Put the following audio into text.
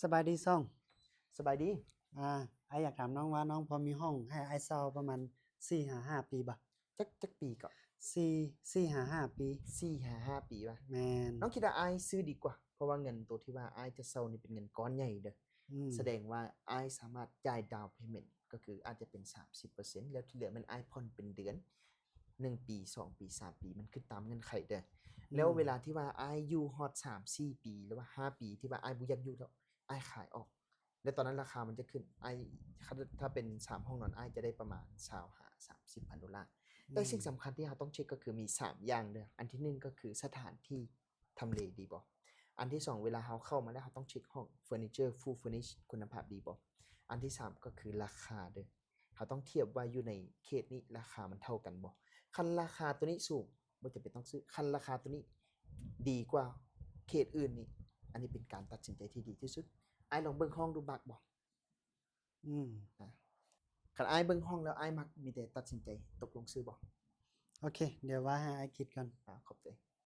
ສະບາຍດີຊ່ອງ. ສະບາຍດີ. ອ່າ ອ້າຍຢາກຖາມນ້ອງວ່າ ນ້ອງພໍມີຫ້ອງໃຫ້ອ້າຍເຊົ່າປະມານສີ່ຫາຫ້າປີບໍ່? ຈັກ ຈັກປີເກາະ? ສີ່ ສີ່ຫາຫ້າປີ. ສີ່ຫາຫ້າປີວ່າ? ແມ່ນ. ນ້ອງຄິດວ່າອ້າຍຊື້ດີກວ່າ ເພາະວ່າເງິນໂຕທີ່ວ່າອ້າຍຈະເຊົ່ານີ້ເປັນເງິນກ້ອນໃຫຍ່ເດີ້. ອືມ ສະແດງວ່າອ້າຍສາມາດຈ່າຍ down payment ກໍຄືອາດຈະເປັນສາມສິບເປີເຊັນ ແລ້ວທີ່ເຫຼືອແມ່ນອ້າຍຜ່ອນເປັນເດືອນ ໜຶ່ງປີ ສອງປີ ສາມປີ ມັນຂຶ້ນຕາມເງື່ອນໄຂເດີ້. ອືມ ແລ້ວເວລາທີ່ວ່າອ້າຍຢູ່ຮອດສາມສີ່ປີ ຫຼືວ່າຫ້າປີ ທີ່ວ່າອ້າຍບໍ່ຢາກຢູ່ແລ້ວ ອ້າຍຂາຍອອກ ແລ້ວຕອນນັ້ນລາຄາມັນຈະຂຶ້ນ. ອ້າຍ ຖ້າ ຖ້າເປັນສາມຫ້ອງນອນ ອ້າຍຈະໄດ້ປະມານຊາວຫ້າ ສາມສິບພັນໂດລາ. ແຕ່ ອືມ ສິ່ງສຳຄັນທີ່ເຮົາຕ້ອງເຊັກກໍຄືມີສາມຢ່າງເດີ້. ອັນທີໜຶ່ງກໍຄືສະຖານທີ່ ທຳເລດີບໍ່? ອັນທີສອງ ເວລາເຮົາເຂົ້າມາແລ້ວ ເຮົາຕ້ອງເຊັກຫ້ອງ furniture full furnish ຄຸນນະພາບດີບໍ່? ອັນທີສາມ ກໍຄືລາຄາເດີ້. ເຮົາຕ້ອງທຽບວ່າຢູ່ໃນເຂດນີ້ລາຄາມັນເທົ່າກັນບໍ່? ຄັນລາຄາໂຕນີ້ສູງ ບໍ່ຈຳເປັນຕ້ອງຊື້. ຄັນລາຄາໂຕນີ້ດີກວ່າເຂດອື່ນນີ້ ອັນນີ້ເປັນການຕັດສິນໃຈທີ່ດີທີ່ສຸດ. ອ້າຍລອງເບິ່ງຫ້ອງດູ ມັກບໍ່? ອືມ ອາ ຄັນອ້າຍເບິ່ງຫ້ອງແລ້ວອ້າຍມັກ ມີແຕ່ຕັດສິນໃຈຕົກລົງຊື້ບໍ່? ໂອເຄ ດຽວວ່າໃຫ້ອ້າຍຄິດກ່ອນ. ອາ ຂອບໃຈ.